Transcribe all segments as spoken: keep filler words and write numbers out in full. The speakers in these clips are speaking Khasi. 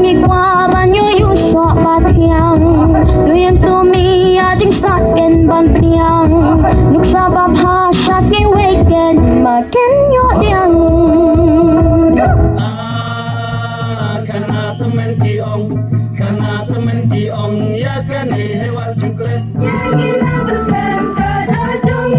Ngi kwah ban ïoh ïoh soh ba thiang. Tu ïeng tu mi ïa jingstad ken ban pdiang. Nuksa ba bha sha kiwei ken ba ken ïoh diang. Ah, khana tymmen ki ong, khana tymmen ki ong, ïa kane hewat juklet. Ïa kine ba skhem ka jajong.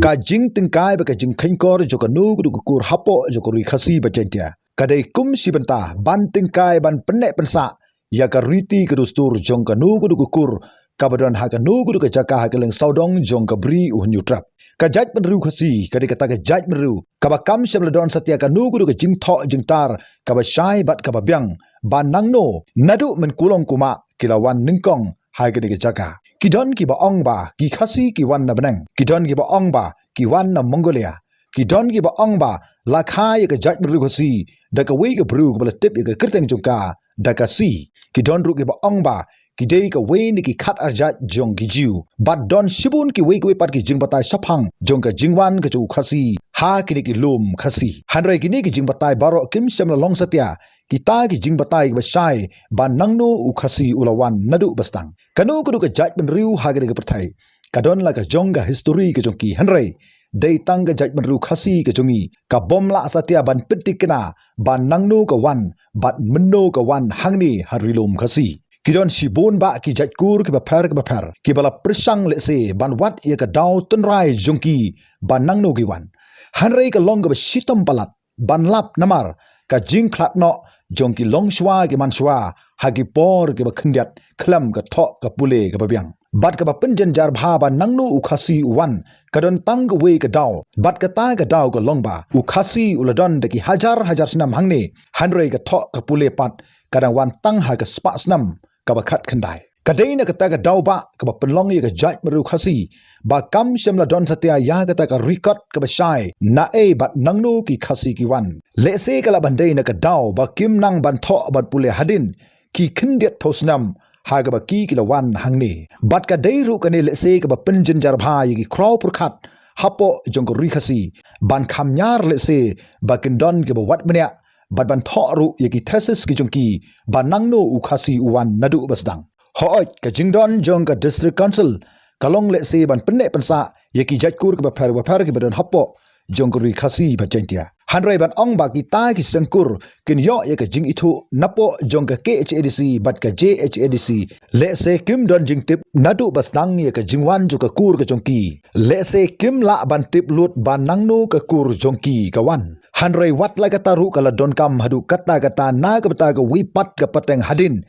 Ka jingtyngkai bad ka jingkheiñkor jong kano kano ka kur hapoh jong ka Ri Khasi bad Jaintia ka dei kum shi bynta ban tyngkai ban pynneh pynsah ïa ka riti ka dustur jong kano kano ka kur kaba don ha kano kano ka jaka ha kylleng sawdong jong ka Bri U Hynñiewtrep. Ka jaitbynriew Khasi ka dei kata ka jaitbynriew kaba kam shym la don satia kano kano ka jingthoh jingtar kaba shai bad kaba biang ba nangno naduh mynkulong kumah ki la wan nyngkong ha kane ka jaka. Ki don kiba ong ba ki Khasi ki wan na bneng, ki don kiba ong ba ki wan na Mongolia, ki don kiba ong ba la kha ïa ka jaitbynriew Khasi da kawei ka briew kaba la tip ïa ka kyrteng jong ka da ka C. Ki don ruh kiba ong ba ki dei kawei na ki khatar jait jong ki Jiw. Bad don shibun kiwei kiwei pat ki jingbatai shaphang jong ka jingwan ka jong u Khasi ha kine ki lum Khasi. Hynrei kine ki jingbatai baroh kim shym la long satia kita ki jingbatai kiba shai ba nangno u Khasi u la wan naduh ba sdang. Kano kano ka jaitbynriew ha kane ka pyrthei ka don la ka jong ka histori ka jong ki, hynrei dei tang ka jaitbynriew Khasi ka jong ngi ka bym lah satia ban pyntikna ba nangno ka wan bad mynno ka wan hangne ha ri lum Khasi. Ki don shibun bah ki jaitkur kiba pher kiba pher kiba la pyrshang lehse ban wad ïa ka daw tynrai jong ki ba nangno ki wan. Hynrei ka long kaba shitom palat ban lap namar ka jingkhlad noh jong ki longshuwa ki mansuwa ha ki por kiba khyndiat khlem ka thoh ka pule kaba biang. Bad kaba pynjynjar bha ba nangno u Khasi u wan ka don tang kawei ka daw. Bad kata ka daw ka long ba u Khasi u la don da ki hajar hajar snem hangne, hynrei ka thoh ka pule pat ka dang wan tang ha ka spah snem kaba khatkhyndai. Ka dei na kata ka daw bah kaba pynlong ïa ka jaitbynriew Khasi ba kam shym la don satia ïa kata ka record kaba shai naei bad nangno ki Khasi ki wan. Lehse ka lah ban dei na ka daw ba kim nang ban thoh ban pule hadien ki khyndiat phew snem ha kaba ki ki la wan hangne. Bad ka dei ruh kane lehse kaba pynjynjar bha ïa ki khraw pyrkhat hapoh jong ka Ri Khasi ban kham ñiar lehse ba kin don kiba wad bniah bad ban thoh ruh ïa ki thesis ki jong ki ba nangno u Khasi u wan naduh ba sdang. Hooid, ka jingdon jong ka District Council ka long lehse ban pynneh pynsah ïa ki jaitkur kiba pher bapher kiba don hapoh jong ka Ri Khasi bad Jaintia. Hynrei ban ong ba kita ki seng kur kin ïoh ïa ka jingithuh napoh jong ka K H A D C bad ka J H A D C, lehse kim don jingtip naduh ba sdang ïa ka jingwan jong ka kur ka jong ki. Lehse kim lah ban tip lut ba nangno ka kur jong ki ka wan. Hynrei wat la kata ruh ka la donkam haduh katta katta na ka bynta kawei pat ka pateng hadien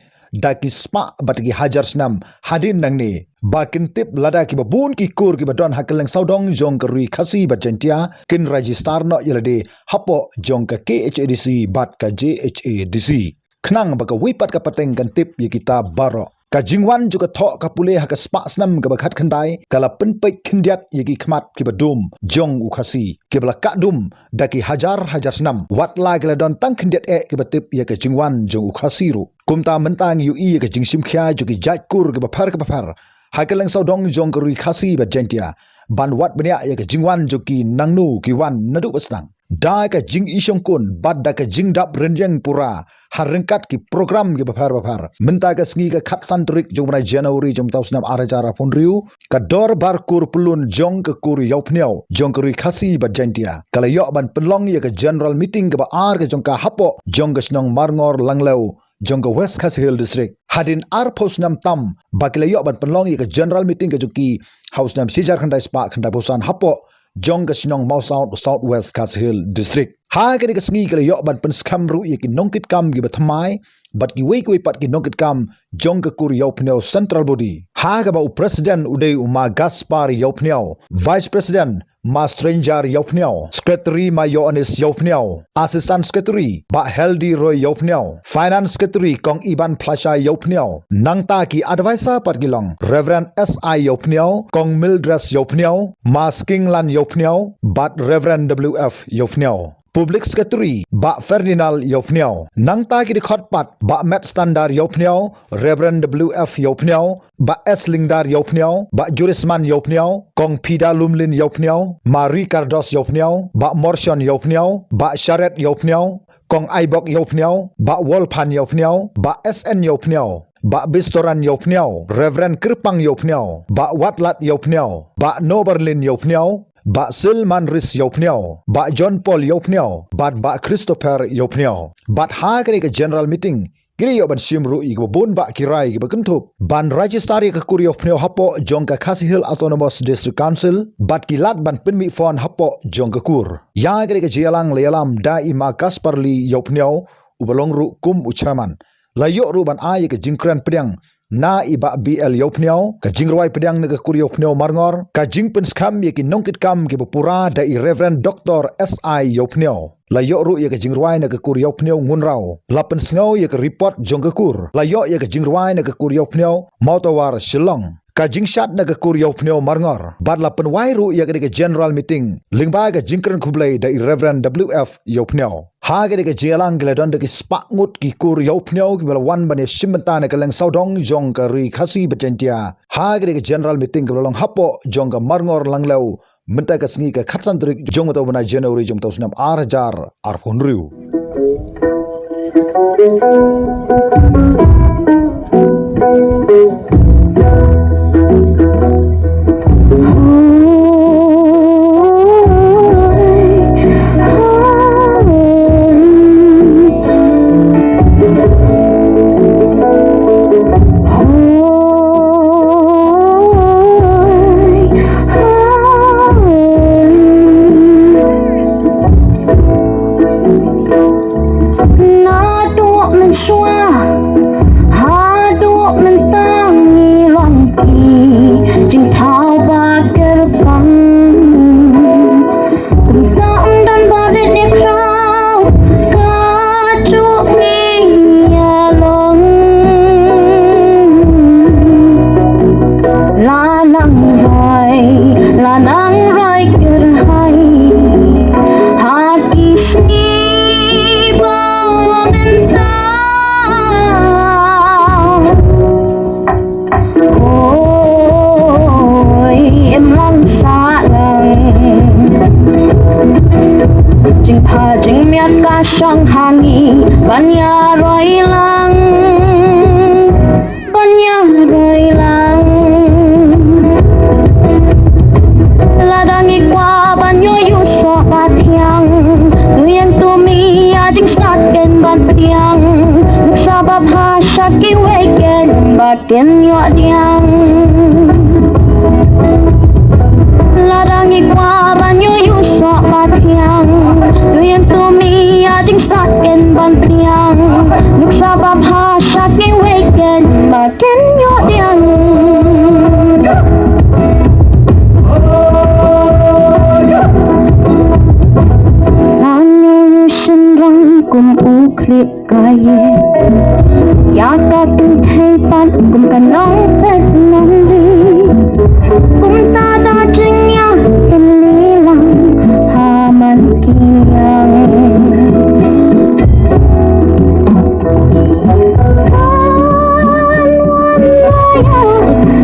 da ki spah bad ki hajar snem hadien nangne ba kin tip lada kiba bun ki kur kiba don ha kylleng sawdong jong ka Ri Khasi bad Jaintia kin register noh ïa lade hapoh jong ka K H A D C bad ka J H A D C. Khnang ba kawei pat ka pateng kan tip ïa kita baroh. Ka jingwan jong ka thoh ka pule ha ka spah snem kaba khatkhyndai ka la pynpeit khyndiat ïa ki khmat kiba dum jong u Khasi kiba la kah dum da ki hajar hajar snem. Wat la ki la don tang khyndiat eh kiba tip ïa ka jingwan jong u Khasi ruh. Kumta mynta ngi ïohi ïa ka jingshim khia jong ki jaitkur kiba pher kiba pher ha kylleng sawdong jong ka Ri Khasi bad Jaintia ban wad bniah ïa ka jingwan jong ki nangno ki wan naduh ba sdang. Da ka jingishongkun bad da ka jingdap rynïeng pura ha ryngkat ki program kiba pher bapher. Mynta ka sngi ka khatsan tarik jong u bnai January jong u snem ar hajar arphew hynriew, ka dorbar kur pyllun jong ka kur Ïawphniaw jong ka Ri Khasi bad Jaintia ka la ïoh ban pynlong ïa ka general meeting kaba ar ka jong ka hapoh jong ka shnong Marngor Langlew jong ka West Khasi Hills District. Hadien arphew snem tam ba ki la ïoh ban pynlong ïa ka general meeting ka jong ki ha u snem shi hajar khyndai spah khyndai phew san hapoh jong ka shnong Mawsaut, South West Khasi Hills District. Ha kane ka sngi ki la ïoh ban pynskhem ruh ïa ki nongkitkam kiba thymmai bad kiwei kiwei pat ki nongkitkam jong ka kur Ïawphniaw Central Body, ha kaba u president u dei u ma Gaspar Ïawphniaw, vice president ma Stranger Ïawphniaw, secretary ma Ïoannis Ïawphniaw, assistant secretary bah Healthy Roy Ïawphniaw, finance secretary kong Iban Phlasha Ïawphniaw. Nangta ki advisor pat ki long Reverend S I Ïawphniaw, kong Mildred Ïawphniaw, ma Skingland Ïawphniaw bad Reverend W F Ïawphniaw. Public Secretary Bah Ferdinand Ïewphniaw. Nangta ki dkhot pat Bah Met Standar Ïewphniaw, Reverend W F Ïewphniaw, Bah S Lyngdar Ïewphniaw, Bah Jurisman Ïewphniaw, Kong Phida Lumlin Ïewphniaw, Marie Kardos Ïewphniaw, Bah Morshon Ïewphniaw, Bah Sharet Ïewphniaw, Kong Aibok Ïewphniaw, Bah Wolphan Ïewphniaw, Bah S N Ïewphniaw, Bah Bistoran Ïewphniaw, Reverend Kyrpang Ïewphniaw, Bah Watlat Ïewphniaw, Bah Noberlin Ïewphniaw, Bah Silman Ris Ïewphniaw, Bah John Paul Ïewphniaw, bad Bah Christopher Ïewphniaw. Bad ha kane ka general meeting ki la ïoh ban shim ruh ïa kiba bun bah ki rai kiba kynthup ban register ïa ka kur ïewphniaw hapoh jong ka Khasi Hills Autonomous District Council, bad ki lad ban pynmih phone hapoh jong ka kur. Ïa kane ka jingïalang la ïalam da i Ma Kasparli Ïewphniaw, uba long ruh kum u chairman. La ïoh ruh ban ai ïa ka jingkren pdiang na i Bah B L Ïewphniaw, ka jingrwai pdiang na ka kur ïewphniaw Marngor, ka jingpynskhem ïa ki nongkitkam kiba pura da i Reverend Doctor S I Ïewphniaw. La ïoh ruh ïa ka jingrwai na ka kur ïewphniaw Ngunraw. La pynsngew ïa ka report jong ka kur. La ïoh ïa ka jingrwai na ka kur ïewphniaw Mawtawar Shillong. Ka jingshad na ka kur ïewphniaw Marngor. Bad la pynwai ruh ïa kane ka general meeting lyngba ka jingkren khublei da i Reverend W F Ïewphniaw. Ha kane ka jingïalang ki la don da ki spah ngut ki kur ïewphniaw kiba la wan ban ïashim bynta na ka lyngsawdong jong ka Ri Khasi bad Jaiñtia. Ha kane ka general meeting kaba la long hapoh jong ka Marngor Langlew, mynta ka sngi ka khatsan tarik jong u bnai January jong u snem ar hajar arphew hynriew. Naduh mynshuwa haduh mynta ngi long ki jingthaw ba kyrpang. Kumta ym don ba rit ne khraw kajuh ngi ïa long. La nang roi, la nang roi kyrhai ha ki sngi ba mynta. Oi, ym long sah lang. Jingpha jingmiat ka shong ha ngi ban ïa roi lang. Ban ïa roi lang. Lada ngi kwah ban ïoh ïa u soh ba thiang, to ïeng to mih ïa jingstad ken ban pdiang. Nuksa ba bha sha kiwei ken ba ken ïoh pdiang. Lada ngi kwah ban ïoh ïa u soh ba thiang, to ïeng to mih ïa jingstad ken ban pdiang. Nuksa ba bha sha kiwei ken ba ken ïoh pdiang. Lano u shynrang kum u khlip ka ïit, ïa ka kynthei pat kum ka nongpeit nongri. Kumta da jingïakynni lang ha man ki ïang. Kan wan la ïa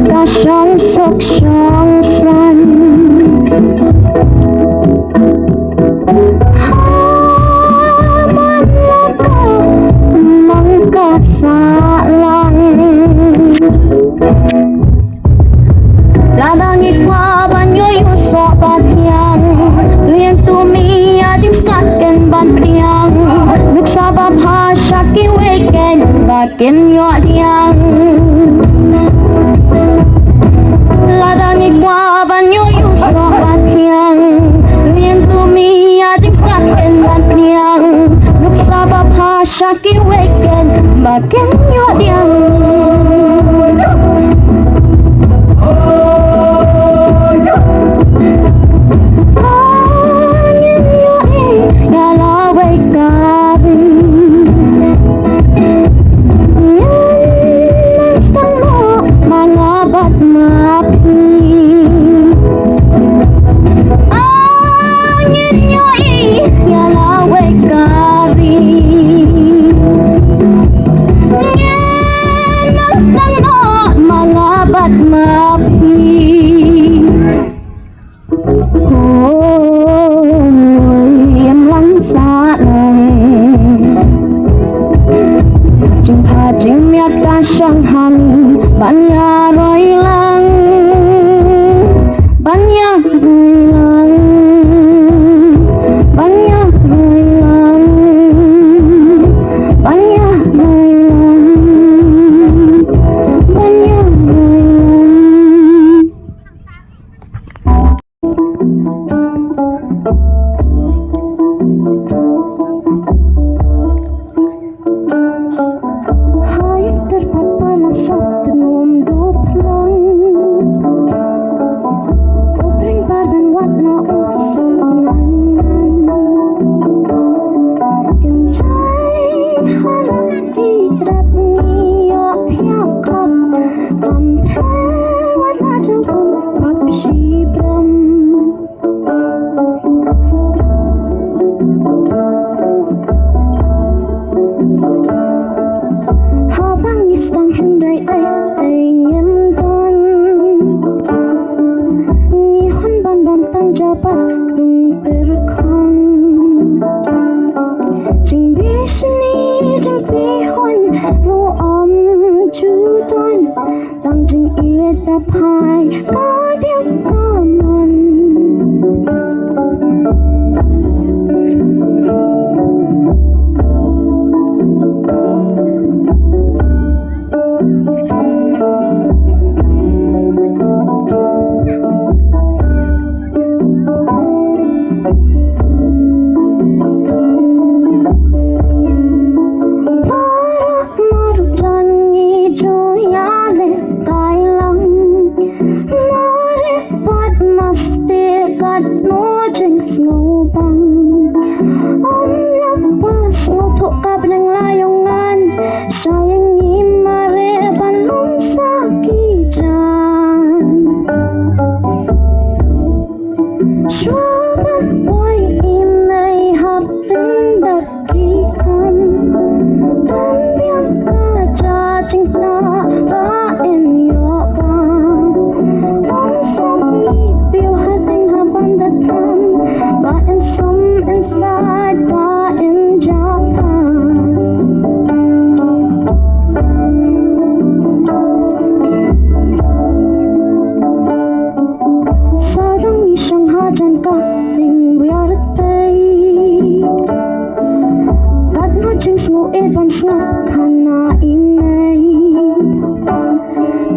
ka shong suk shong san. Ha man la ka mang ka sah lang. Lada ngi kwah ban ïoh ïa u soh ba thiang, to ïeng to mih ïa jingstad ken ban pdiang. Nuksa ba bha sha kiwei ken ba ken ïoh pdiang. Lada ngi kwah ban ïoh ïa u soh ba thiang, to ïeng to mih ïa jingstad ken ban pdiang. Nuksa ba bha sha kiwei ken ba ken ïoh pdiang. Ngin ïohi ïa lawei ka ri. Ngin nang sdang noh ma nga bad ma phi. Ah, ngin ïohi ïa la Japat tung tyrkhong. Jingbi shini jingbi hun ruh ym ju don. Tang jingïeit da phai ka diaw ka mon. Para marjan ngi ju ïaleh kai lang. Mare pat maste katno jingsngewbang. Ym lah pas sngewthuh ka bneng la ïong ngan. Sha ïing ngi mare ban ym sah ki jan. Shuwa ban poi i mei hap tyndat ki kam. Kam biang ka jingtah ba in ïoh bam. Ym sngewthuh ha teng ha ban da tham. Ba in sum in sait ba in jap tham. Sawdong ngi shong hajan ka ding wiar tei. Katno jingsngew eh ban sngap khana i mei.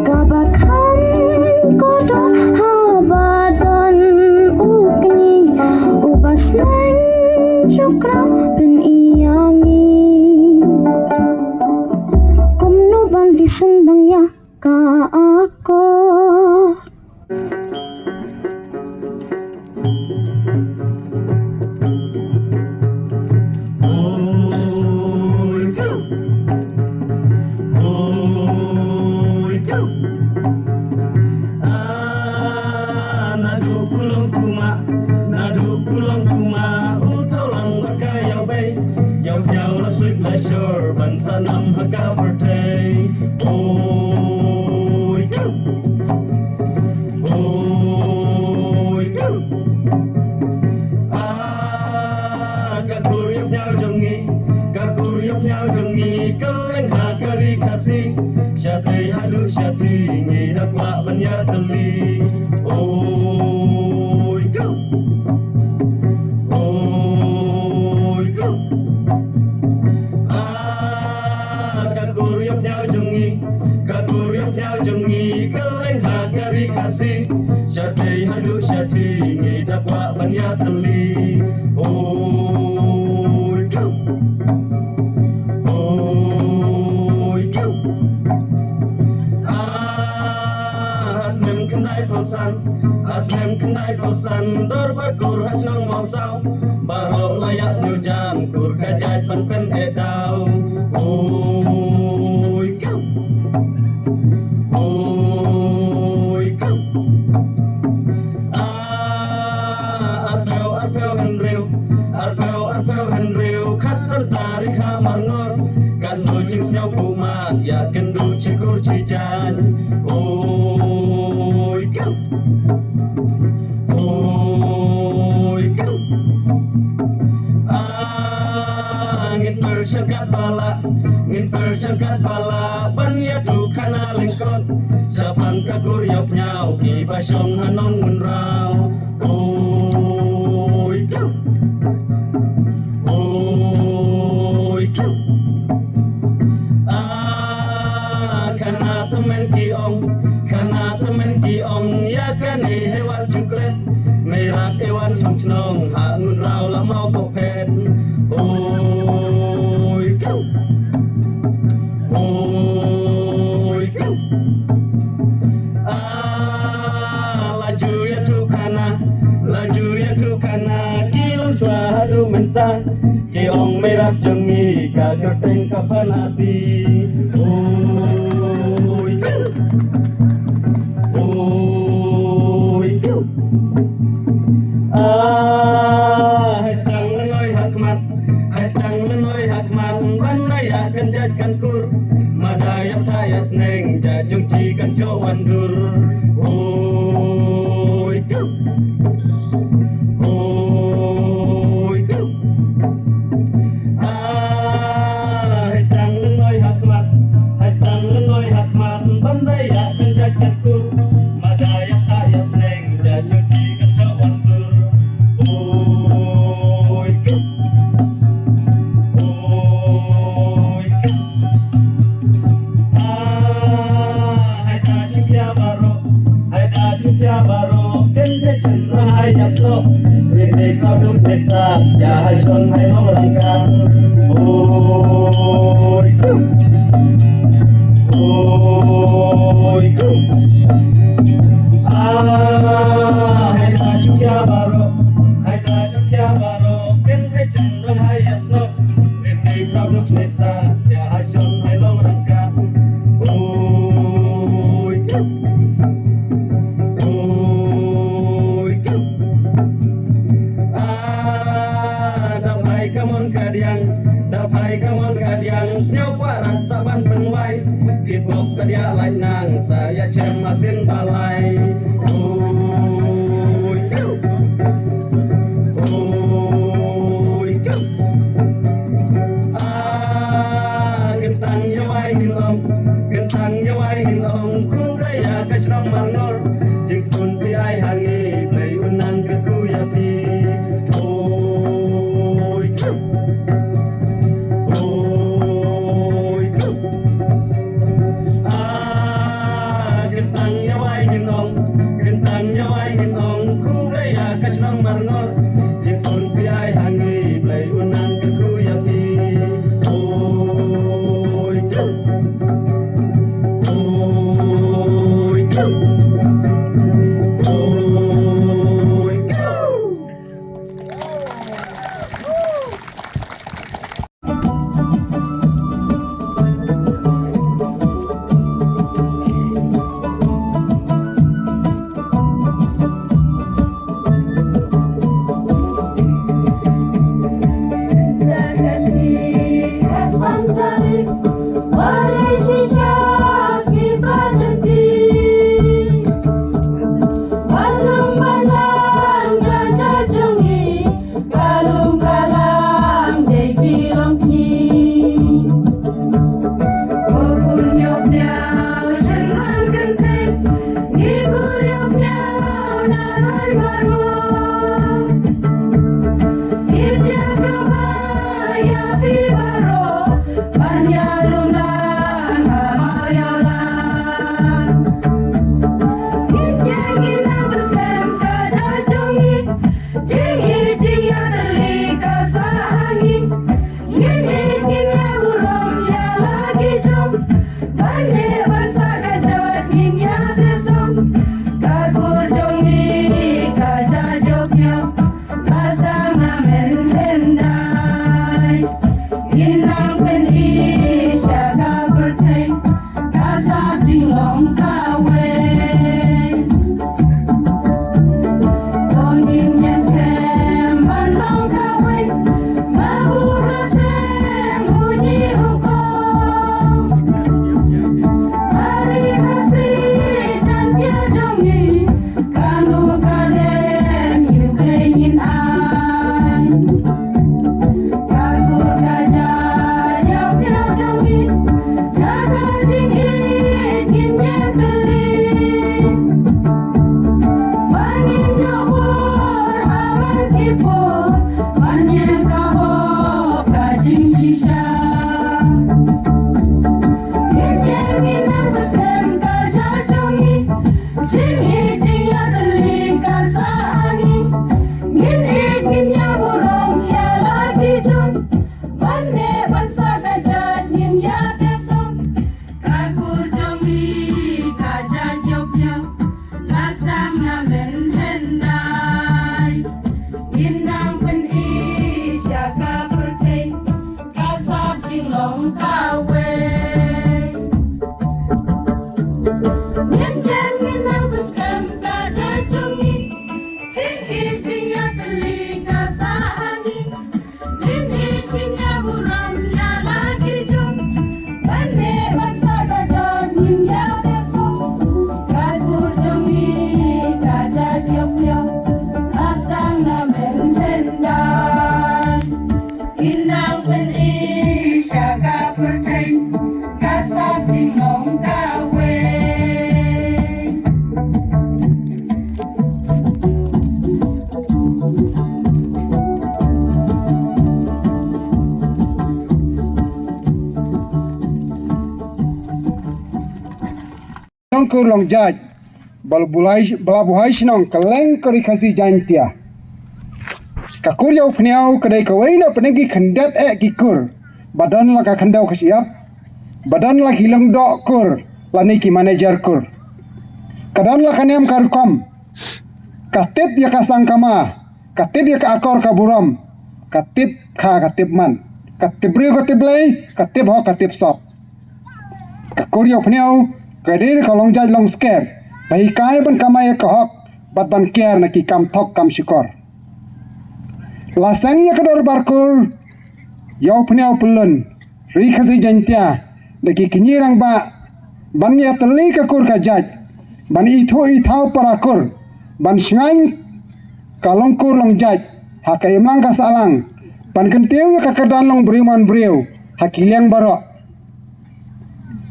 Kaba kham kordor haba don u kñi uba sneng ju krap pyn ïa ngi. Kumno ban listen dang ïa ka akor. Ah, naduh kulong kuma, naduh kulong kuma, u tau lang bad ka ïaw bei, ïaw ïaw la suit la shor, ban sa nam ha ka pyrthei. Oi, oi, ah, ka kur ïap ñiaw jong ngi, ka kur ïap ñiaw jong ngi, ka leng ha ka ri Khasi, shatei haduh shathie, ngi da kwah ban ïatylli. Oi, oi, ah, ka kur ïap ñiaw jong ngi, ka kur ïap ñiaw jong ngi, ka leng ha ka ri Khasi, shatei haduh shathie, ngi da kwah ban ïatylli. Oi, oi, ah, ha snem khyndai phew san, ha snem khyndai phew san, dorbar kur ha shnong Mawsaw, baroh la ïa sngewjan, kur ka jait ban pyneh daw. Oi, oi, ah, arphew, arphew hynriew, arphew, arphew hynriew, khatsan tarik ha Marngor, katno jingsngew pummat ïa kynduh shi kur shi jait. Oi, oi, ah, ngin pyrshang katba lah, ngin pyrshang katba lah ban ïathuh khana lyngkot shaphang ka kur ïap ñiaw kiba shong ha Nongunraw. Oi, oi, ah, khana tymmen ki ong, khana tymmen ki ong ïa kane Hewat Ju Klet, Meirad Ewan Shong Chnong ha Ngunraw la maw ko phet. Oi, oi, ah, la ju ïathuh khana, la ju ïathuh khana, ki long shuwa haduh mynta. Ki ong Meirad jong ngi ka kyrteng ka Phanati. Oi, oi, ah, hai sang lyngngoh ha khmat, hai sang lyngngoh ha khmat, ban da ïa kan jait kan kur, mada ïa pha ïa sneng, jait jong chi kan jooh wan dur. Oi, Rit rit khap duk nesta, ïa ha shon hai long rangkat. Oi, oi, oi. Ah, hai na chu kia baro, hai na chu kia baro, ken te chen rang hai ya sno. Rit rit khap duk nesta, ïa ha shon hai long rangkat. Oi, oi. Ah, da phai ka mon ka diang, da phai ka mon ka diang, sñiaw kwah rat sa ban pynwai. Ki bok ka diah lait nang, sa ïa chem masin balai. Oi, oi. Ah, kyntang ïa wai ngin ong, kyntang ïa wai ngin ong, khublei ïa ka shnong Marngor. Jingsbun phi ai ha ngi, Blei un nang kyrkhu ïa phi. Oi, oi. Ah, kyntang ïa wai ngin ong, kyntang ïa wai ngin ong, khublei ïa ka shnong Marngor. Jingsbun phi ai ha ngi, Blei un nang kyrkhu ïa phi. Oi, oi. Oi, oi. Ka lum ka lang dei ki long ki. Ko kur ñiaw pniaw shynrang kynthei, ngi kur ñiaw pniaw na roi marwei. Ngi pdiang sngewbha ïa phi baroh ban ïalum lang ha Mawïalang. Ngin ïeng ngin nang pynskhem ka jaid jong ngi. Jingïeit jingïatylli ka sah ha ngi. Ngin ïeit ngin ïaburom ïa la ki jong. Ban ïeit ban sah ka jaid ngin ïatesong. Ka kur jong ngi ka jaid jong ngi. Ka sdang na mynhyndai. Ngin nang pyni sha ka pyrthei. Ka sah jinglong kawei. To ngin ïa skhem ban long kawei. Ba u Blei seng u ngi u kong. Ari Khasi Jaiñtia jong ngi. Kano ka dem U Blei ngin ai. Ka kur ka jaiñ ïa u pynïaid jong ngi. Ïa ka jingïeit ngin ïeng tylli. Ba ngin ïoh bor ha man ki por. Ban ïeng ka hok ka jingshisha. Ngin ïeng ngin nang pynskhem ka jaiñ jong ngi. Jingïeit jingïatylli ka sah ha ngi. Ngin ïeit ngin ïaburom ïa la ki jong. Ban ïeit ban sah ka jaid ngin ïatesong. Ka kur jong ngi ka jaid jong phi. Ka sdang na mynhyndai. Ngin nang pyni sha ka pyrthei. Ka sah jinglong kawei. Ngin ïeng ngin nang pynskhem ka jaid jong ngi. Jingïeit jingïatylli ka sah ha ngi. Ngin ïeit ngin ïaburom ïa la ki jong. Ban ïeit ban sah ka jaid ngin ïatesong. Ka kur jong ngi ka jaid ïap ïap. Ka sdang na mynhyndai. Ngin nang pyni sha ka pyrthei. Ka sah jinglong kawei. Nongkur Longjait, ba la buhai, ba la buhai shnong kylleng ka Ri Khasi Jaiñtia. Ka kur Ïawphniaw ka dei kawei na pdeng ki khyndiat eh ki kur ba don la ka khyndew ka shyiap, ba don la ki lyngdoh kur lane ki manager kur. Ka don la ka niam ka rukom, ka tip ïa ka sang ka ma, ka tip ïa ka akor ka burom, ka tip kha ka tip man, ka tip briew ka tip Blei, ka tip hok ka tip sop. Ka kur Ïawphniaw ka dei ka long jait long sker ba hikai ban kamai ïa ka hok bad ban kiar na ki kam thok kam shukor. La seng ïa ka dorbar kur Ïawphniaw Pyllun Ri Khasi Jaiñtia da ki kñi rangbah ban ïatylli ka kur ka jait, ban ithuh ithaw para kur, ban shngaiñ ka long kur long jait ha ka imlang ka sahlang, ban kyntiew ïa ka kyrdan long briew man briew ha ki liang baroh.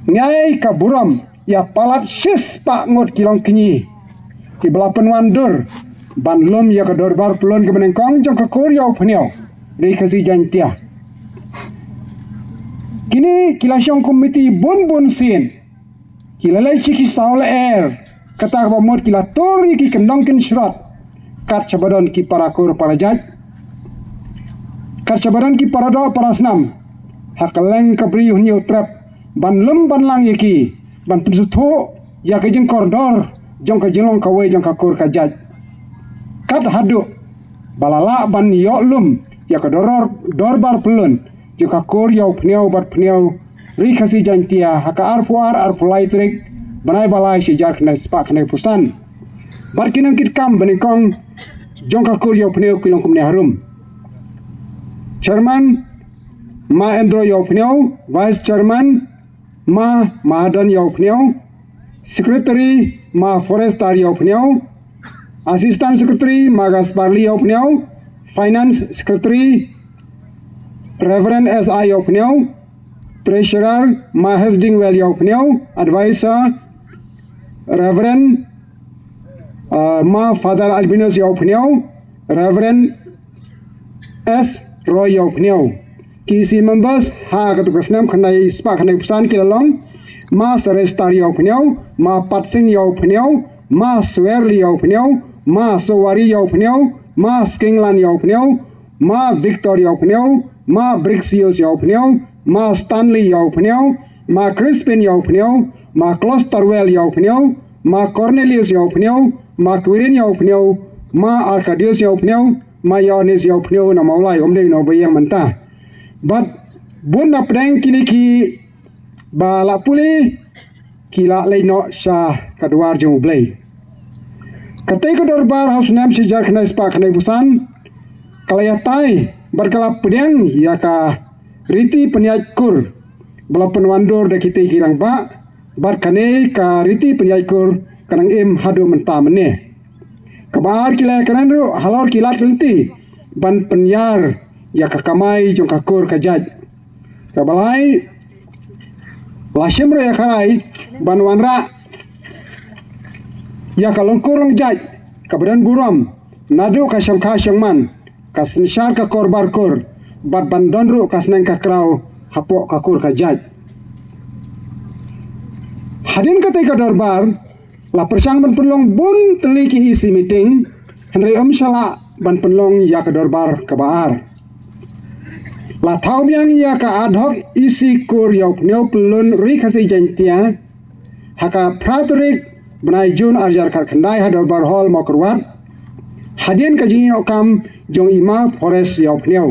Ngai ka burom ïa palat shispah ngut ki longkñi kiba la pynwandur ban lum ïa ka dorbar Pyllun kaba nyngkong jong ka kur Ïawphniaw Ri Khasi Jaiñtia. Kine ki la shong komiti bun bun sien, ki la leit sha ki saw lyer, kata kaba mut ki la tur ïa ki kyndong kynshrot kat shaba don ki para kur para jait, kat shaba don ki para doh para snam ha kylleng ka Bri U Hynñiewtrep, ban lum ban lang ïa ki, ban pynsngewthuh ïa ka jingkordor jong ka jinglong kawei jong ka kur ka jait. Kat haduh ba la lah ban ïoh lum ïa ka dorbar, dorbar Pyllun jong ka kur Ïawphniaw bad Phniaw Ri Khasi Jaiñtia ha ka arphew ar arphew lai tarik bnai ba lai shi hajar khyndai spah khyndai phew san. Bad ki nongkitkam ba nyngkong jong ka kur Ïawphniaw ki long kumne harum: Chairman, Ma Endro Ïawphniaw. Vice Chairman, Ma Mahadon Ïawphniaw. Secretary, Ma Forester Ïawphniaw. Assistant Secretary, Ma Gasparli Ïawphniaw. Finance Secretary, Reverend S I Ïawphniaw. Treasurer, Ma Hesdingwell Ïawphniaw. Advisor, Reverend, uh, Ma Father Albinus Ïawphniaw. Reverend S Roy Ïawphniaw. Ki EC members ha katu ka snem khyndai spah khyndai phew san ki la long: Ma Serestar Ïawphniaw, Ma Patsing Ïawphniaw, Ma Swerli Ïawphniaw, Ma Sowari Ïawphniaw, Ma Skinglan Ïawphniaw, Ma Victor Ïawphniaw, Ma Brixius Ïawphniaw, Ma Stanley Ïawphniaw, Ma Crispin Ïawphniaw, Ma Klosterwell Ïawphniaw, Ma Cornelius Ïawphniaw, Ma Quirin Ïawphniaw, Ma Arcadius Ïawphniaw, Ma Ïoannis Ïawphniaw na Mawlai, um dei na ba ïeng mynta. Bad bun na pdeng kine ki ba la pule ki la leit noh sha ka dwar jong U Blei. Katei ka dorbar ha u snem shi hajar khyndai spah khyndai phew san ka la ïatai bad ka la pdiang ïa ka riti pynïaid kur ba la pynwandur da kitei ki rangbah, bad kane ka riti pynïaid kur ka nang im haduh mynta mynne. Kaba ar, ki la ïakren ruh halor ki lad lynti ban pynïar ïa ka kamai jong ka kur ka jait. Kaba lai, la shim ruh ïa ka rai ban wanrah ïa ka long kur long jait kaba don burom naduh ka shongkha shongman, ka synshar ka kor bar kur, bad ban don ruh ka sneng ka kraw hapoh ka kur ka jait. Hadien katei ka dorbar la pyrshang ban pynlong bun tylli ki EC meeting, hynrei ym shym la ban pynlong ïa ka dorbar kaba ar. La thaw biang ïa ka ad hoc EC kur Ïawphniaw Pyllun Ri Khasi Jaiñtia ha ka phra tarik bnai Jun ar hajar khatkhyndai ha Dorbar Hall Mawkyrwat, hadien ka jingïoh kam jong i Ma Forest Ïawphniaw,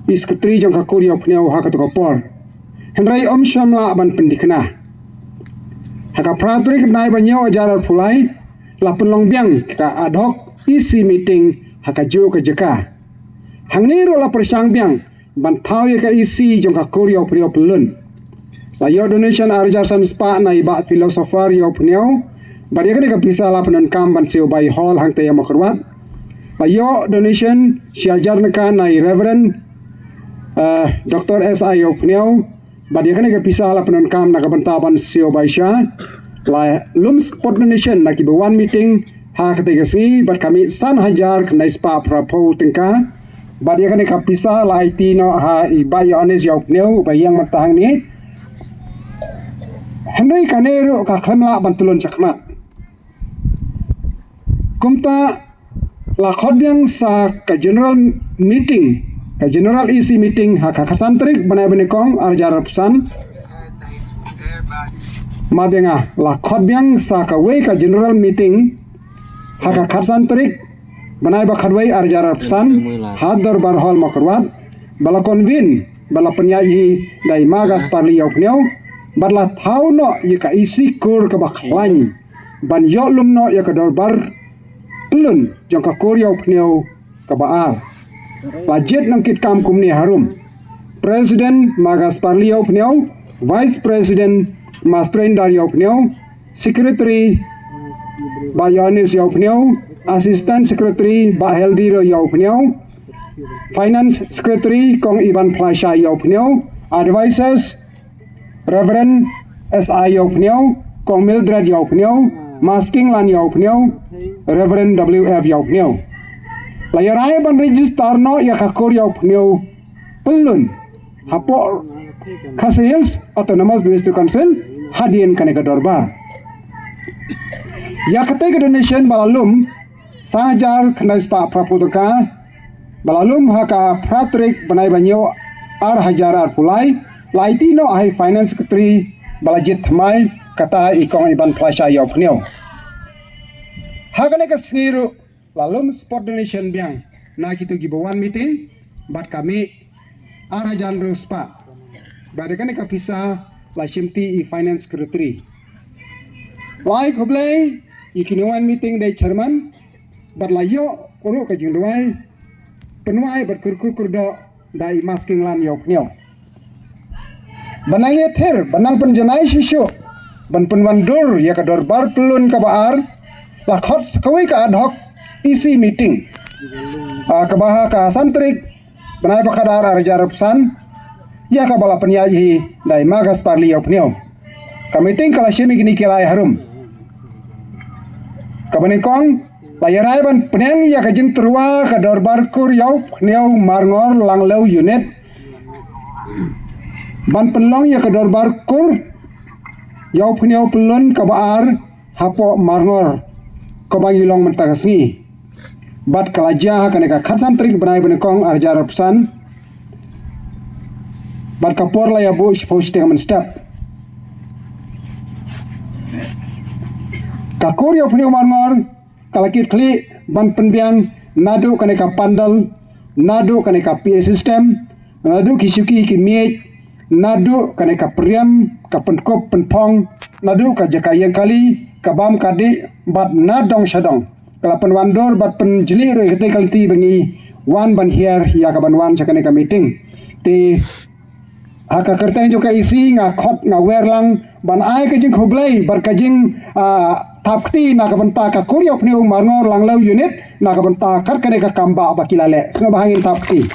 i sekretari jong ka kur Ïawphniaw ha katu ka por. Hynrei ym shym la ban pynthikna. Ha ka phra tarik bnai ba hynñiew hajar arphew lai la pynlong biang ka ad hoc EC meeting ha kajuh ka jaka. Hangne ruh la pyrshang biang ban thaw ïa ka EC jong ka kur Ïawphniaw Pyllun. La ïoh donation ar hajar san spah na i Bah Philosopher Ïawphniaw, bad ïa kane ka pisa la pyndonkam ban siew bai hall hangta ïa Mawkyrwat. La ïoh donation shi hajar tyngka na i Reverend, eh, Doctor S I Ïawphniaw, bad ïa kane ka pisa la pyndonkam na ka bynta ban siew bai sha. La lum spot donation na kiba wan meeting ha katei ka sngi, bad ka mih san hajar khyndai spah phra phew tyngka. Bad ïa kane ka pisa la aiti noh ha i Bah Ïoannis Ïawphniaw ba ïeng mynta hangne. Hynrei kane ruh ka khlem lah ban tylli shakhmat. Kumta La khot biang sa ka general meeting, ka general E C meeting ha ka khatsan tarik bnai ba nyngkong ar hajar arphew san. Ma biang, ah, la khot biang sa kawei ka general meeting ha ka khatsan tarik bnai ba khatwei ar hajar arphew san ha Dorbar Hall Mawkyrwat, ba la convene, ba la pynïaid hi da i Ma Gasparli Ïawphniew, bad la thaw noh ïa ka E C kur kaba khlaiñ ban ïoh lum noh ïa ka dorbar pyllun jong ka kur Ïawphniew kaba ar. La jied nongkitkam kumne harum: President Ma Gasparli Ïawphniew, Vice President Ma Surinder Ïawphniew, Secretary Bah Ïoannis Ïawphniew, Assistant Secretary Bah Heldiro Ïawphniew, Finance Secretary Kong Iban Plasha Ïawphniew, Advisors Reverend S I Ïawphniew, Kong Mildred Ïawphniew, Ma Skingland Ïawphniew, Reverend W F Ïawphniew. La ïarai ban register noh ïa ka kur Ïawphniew pyllun hapoh Khasi Hills Autonomous District Council hadien kane ka dorbar. Ïa katei ka donation ba la lum san hajar khyndai spah phra phew tyngka, ba la lum ha ka phra tarik bnai ba hynñiew ar hajar arphew lai, la aiti noh ha i Finance Secretary ba la jied thymmai, kata i Kong Iban Plasha Ïawphniew. Ha kane ka sngi ruh la lum spot donation biang na kito kiba wan meeting, bad ka mih ar hajar hynriew spah. Bad da kane ka pisa la shimti i Finance Secretary. La ai khublei ïa ki nongwan meeting da i Chairman, bad la ïoh ruh ka jingduwai pynwai bad kyrkhu kyrdoh da i Ma Skingland Ïawphniew. Ban nang ïathir, ban nang pynjanai shisha, ban pynwandur ïa ka dorbar pyllun kaba ar, la khot sa kawei ka ad hoc E C meeting, ah, kaba ha ka san tarik bnai ba khatar ar hajar arphew san, ïa kaba la pynïaid hi da i Ma Gasparli Ïawphniew. Ka meeting ka la shim ïa kine ki lai harum. Kaba nyngkong, la ïarai ban pdiang ïa ka jingtyrwa ka dorbar kur Ïawphniew Marngor Langlew Unit ban pynlong ïa ka dorbar kur Ïawphniew pyllun kaba ar hapoh Marngor, kaba ngi long mynta ka sngi. Bad ka la jia ha kane ka khatsan tarik bnai ba nyngkong ar hajar arphew san. Bad ka por la ïa buh shiphew shiteng mynstep. Ka kur Ïawphniew Marngor ka la kitkhlieh ban pynbiang naduh kane ka pandal, naduh kane ka P A system, naduh ki shuki ki miej, naduh kane ka pyrïam, ka pynkup pynphong, naduh ka jaka ïeng kali, ka bam ka dih, bad na dong sha dong. Ka la pynwandur bad pynjli ruh ïa katei ka lynti ba ngi wan ban hiar ïa ka ban wan sha kane ka meeting. Te ha ka kyrteng jong ka E C nga khot nga wer lang ban ai ka jingkhublei bad ka jing, ah, thap kti na ka bynta ka kur Ïawphniew Marngor Langlew Unit na ka bynta kat kane ka kam ba ki la leh. Sngewbha ngin thap kti.